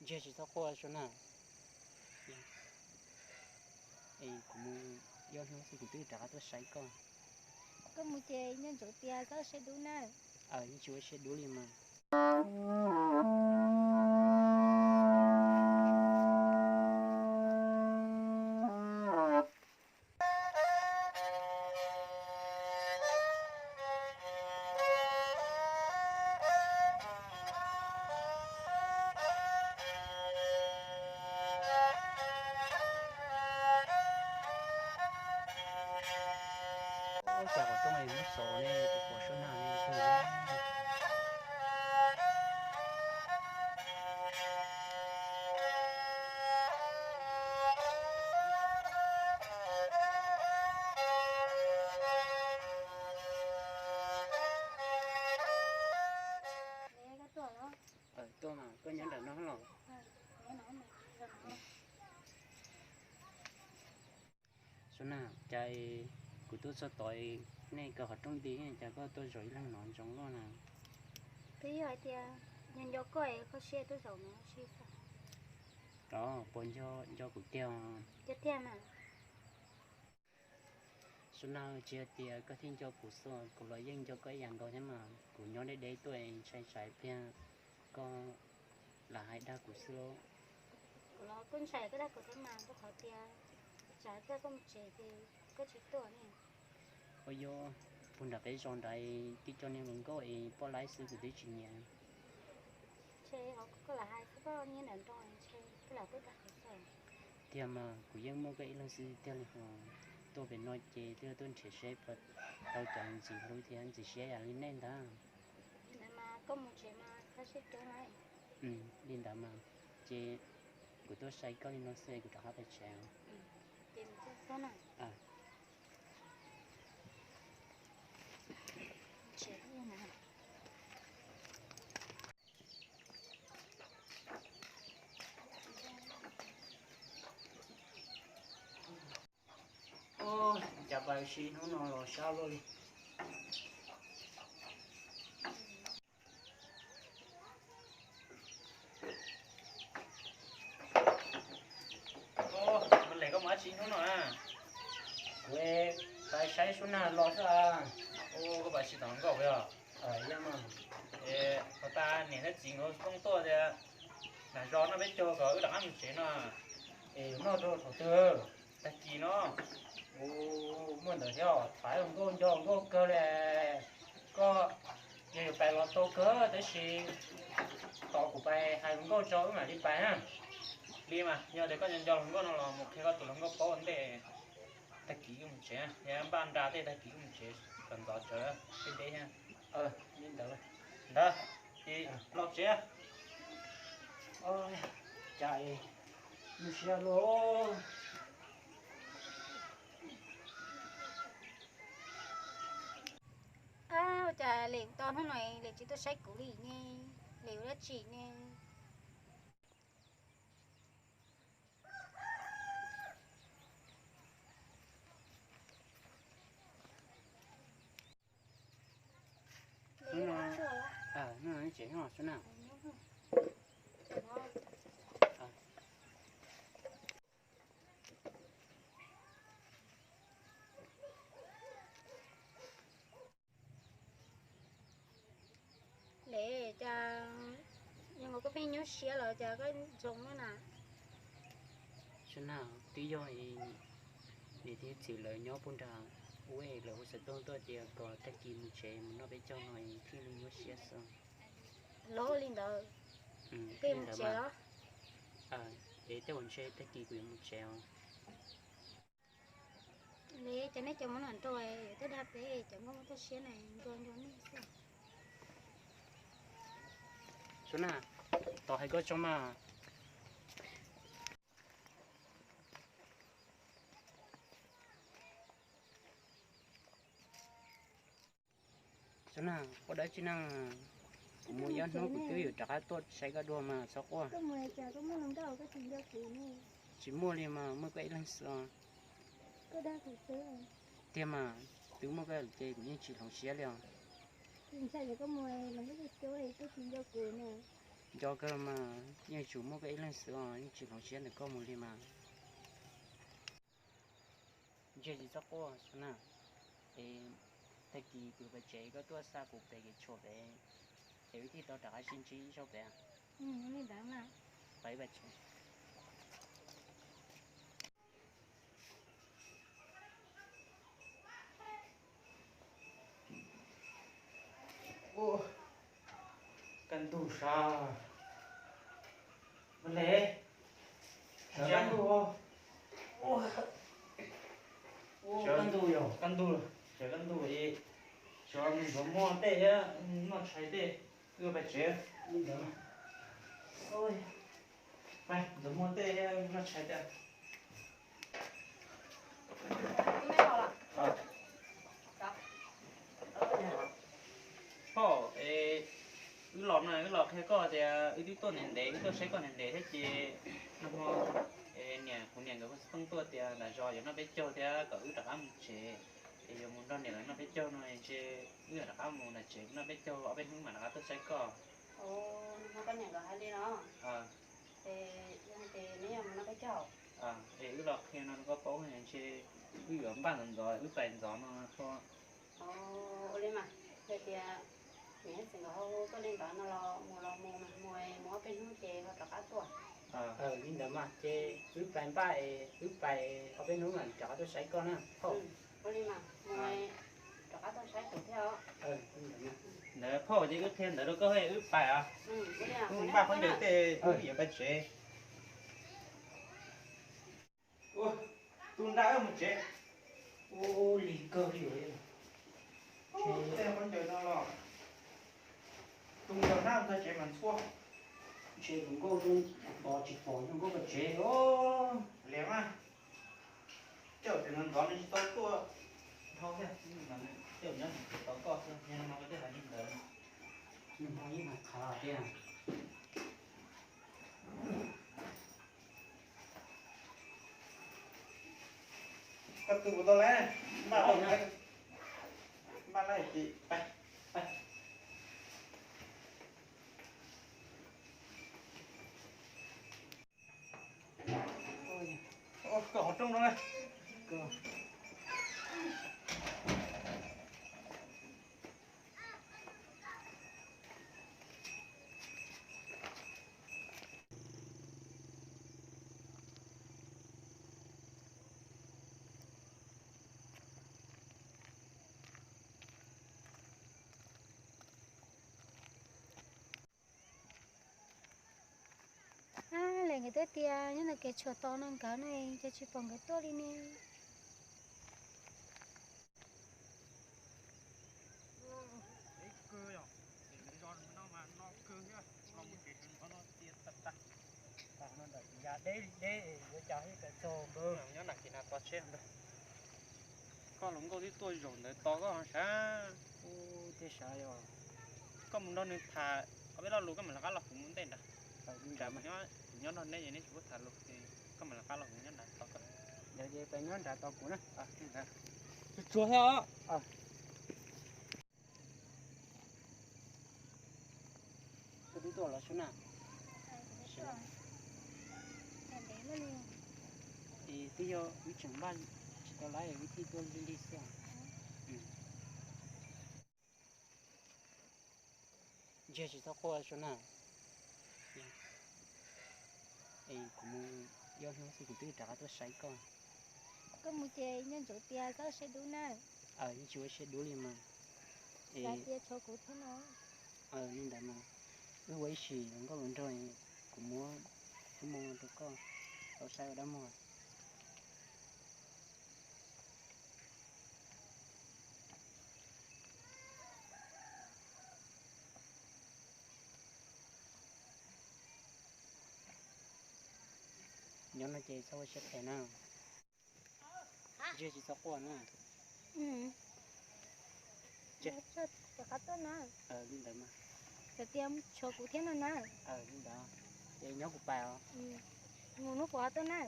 Ntshe tsis txhob quaj Sua Nag. Es kuv mus ib ob hnub xwb kuv twb rov qab tuaj saib koj. Koj mus ces nco ntsoov tias txhob siab dub na. Aws, yeej tsis ua siab dub li mas. Ua cas qhov rooj muab xov ne, tus pom Sua Nag li. Tuaj mas, koj nyob nram no los? Sua Nag, cas kuv tuaj txog tod nej kaw qhov rooj ti, cas koj tuaj zaum ib leeg no ntsoov luaj na? Twb yog hais tias nco nco koj es kho siab tuaj zaum no. Los puas nco kuv tiag? Nco tiag mas. Sua Nag, tsis hais tias koj thiaj nco kuv xwb, kuv los yeej nco koj ib yam nkaus thiab mas. Kuv nyob deb deb tuaj ntshai tsam pliag koj lam hais dag kuv xwb lauj. Kuv los kuj ntshai koj dag kuv thiab mas, rau qhov tias tsam pliag koj mus tsev ces koj tsis tuaj ne. Ua yog puag nram peb zos nrad tib co niag hluas nkauj es poj laib xwb kuv twb tsis nyiam. Ntshe koj lam hais xwb, koj niag nram nroog ntshe koj lam tuaj dag kuv xwb. Tiag mas, kuv yeej muaj koj ib leeg xwb tiag li hos. Tuaj pem no ces twb tuaj nrhiav seb puas tau cov ntxim hlub thiab ntxim siab yam li nej ntag. Li ntawd mas koj mus tsev mas koj sib coob lawm. Li ntawd mas, ces kuv tuaj saib koj li no xwb kuv rov qab pais tsev. Cas pais si hnub no los sab luaj li. Ua, koj mus dab tsi hnub no na? Kuv pais saib Suab Nag los xwb. Ua, koj pais tsis tom hluas nkauj os? Yog mas. Es puas tas niam thiab txiv nkawd txawj tuaj tias nram zos noj peb caug kom wb rov qab mus tsev no? Es noj rau thaum twg? Tag kis no. Ua, muaj ntawd thiab, pais hluas nkauj nco hluas nkauj kawg li. Koj, yog yuav pais los tau kawg tab sis tos kuv pais hais hluas nkauj tso wb mam li pais na. Li mas, yog tias koj nco hluas nkauj no los mus qhia koj tus hluas nkauj paub ua ntej, tag kis wb mus tsev, npaj nra tej tag kis wb mus tsev kom ntxov tsawv deb deb thiab. Li ntawd, ntawd, los tsev. Cas mus siab luaj. Ab, ua cas Lem tos hnub no Lem tsis tuaj saib kuv li ne? Lem ua dab tsi ne? Hnub no, hnub no neb tsev nyob Suab Nag? Lem, cas zoo nkaus koj pheej nyuaj siab los cas koj zoo na? Suab Nag, twb yog niam thiab txiv lawv nyob puag nram ub, lawv hu xov tooj tuaj tias kom tag kis mus tsev mus noj peb caug no thiaj li nyuaj siab xwb. Los li ntawd, koj mus tsev los? Es tej zaum ntshe tag kis kuv yuav mus tsev os. Li cas nej cov Hmoob no nrog yuav tuaj dag peb cov nkauj muaj txoj sia na, nco nco nej xwb. Suab Nag, tos hais koj tso mas. Suab Nag, ua dab tsi na? Kuv mus ib ob hnub kuv twb yuav rov qab tuaj saib koj dua mas txhob quaj. Tsis muaj li mas, muaj koj ib leeg xwb os. Tiag mas, twb muaj koj ces kuv yeej tsis hloov siab li os. Nco kawg mas, yeej tsuas muaj koj ib leeg xwb os, yeej tsis hloov siab ntawm koj mus li mas. Ntshe tsis txhob quaj xwb na. Es tag kis kuv pais tsev koj tuaj xa kuv pem kev tshuam pem, es wb thiaj tau rov qab sib ntsib ib zaug pem. Li ntawd mas. Pais pais tsev. Kaj ntug sav. Ua le, sawv kaj ntug. Kaj ntug yog kaj ntug, sawv kaj ntug es, sawv mus ntxuav muag tej thiab noj tshais tej, wb pais tsev. Li ntawd. Pais ntxuav muag tej thiab noj tshais tej. Phauj, es wb los no wb los qhia koj tias wb twb tuaj ntev ntev, wb tuaj saib koj ntev ntev thiab ces nag hmo niam, kuv niam nkawd kuj xov tooj tuaj tias nram zos yuav noj peb caug thiab kom wb rov qab mus tsev, es yuav mus nrog niam lawv noj peb caug no, ntshe wb yuav rov qab mus nram tsev noj peb caug ob peb hnub mam rov qab tuaj saib koj. Nag hmo koj niam nkawd hais li no. Ces yog ces neb yuav mus noj peb caug. Es wb los qhia no rau koj paub, ntshe wb yuav npaj ntxov ntxov wb pais ntxov no tso. Ua li mas, yog tias niam thiab txiv nkawd ho hu tuaj li ntawd no los mus los mus mas mus mus ob peb hnub ces ho rov qab tuaj. Li ntawd mas ces wb pais npaj es wb pais ob peb hnub mas rov qab tuaj saib koj na phauj. Ua li mas mus rov qab tuaj saib kuv thiab os. Ntawd phauj ces wb qhia ntawd rau koj, wb pais os. Wb npaj khaub ncaws tej wb yuav pais tsev. Tus nra wb mus tsev. Ua li kawg li. Tej khaub ncaws no los tus nra hnab tag tsev mas ntxhua. Ntshe tus nkauj zoo pom tsis pom zoo nkauj pais tsev os. Liam mas, coj tias ntxov ntxov nws tsis tau tuaj dhau thiab, coj nyob tsis tau koj xwb, yog no koj twb hais li ntawd. Nws ho yeej hais qhav tiag. Koj tus puas tau lawm? Npaj tau, npaj lawm ces pais. Koj qhov rooj no na. Ab, lawv nkawd twb tias nyob ntawm kev tshuam tos no nkawd no, cas tsis pom nkawd tuaj li ne? Deb kawg yom, no mas no kawg thiab, los mus tsev tsev ntxov no tias tag tag. Tam no nram tus yas deb li deb, yuav cas thiaj tawm txog npawg nyob nram kev na tos tsheb ntag. Koj hluas nkauj twb tuaj zaum ntawd tos koj sav. Ub, thiaj sav yog. Koj mus nrog nws tham ob peb lo lus koj mam rov qab los kuv mus ntej nrad. Tsam kuv nyob nrog neb es neb tsis pub tham lus, koj mam rov qab los kuv nyob nrad tos koj. Ntawd ces peb nyob nrad tos kuv na. Tsuag tsuag thiab os. Koj twb tuaj los sub na. Es twb yog wb tseem npaj tsis tau lawm, wb thiaj tuaj lig lig xwb. Ntshe tsis txhob quaj sub na. Es kuv mus ib ob hnub xwb kuv twb rov qab tuaj saib koj. Koj mus ces nco ntsoov tias txhob ua siab dub na. Yeej tsis ua siab dub li mas. Li ntawd mas wb ua ib sim hluas nkauj hluas nraug, kuv muab lub moo no rau koj tau saib ua dab muag. Nyob no ces txhob ua siab phem na. Ntshe tsis txhob quaj na. Li ntawd mas. Txawm tias tshuav kuv thiab no na. Li ntawd, ces nyob kuv pais os. Mus hnub kuv ho tuaj na.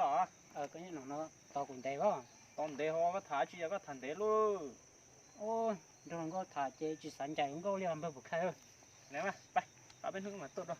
Koj nyob no tos kuv ntev os. Tos ntev ho koj tham tsis yog koj tham ntev lauj. Nrog hluas nkauj tham ces tsis xav ncaim hluas nkauj li os npawg Pum Khais. Pab peb hnub mas tuaj dua.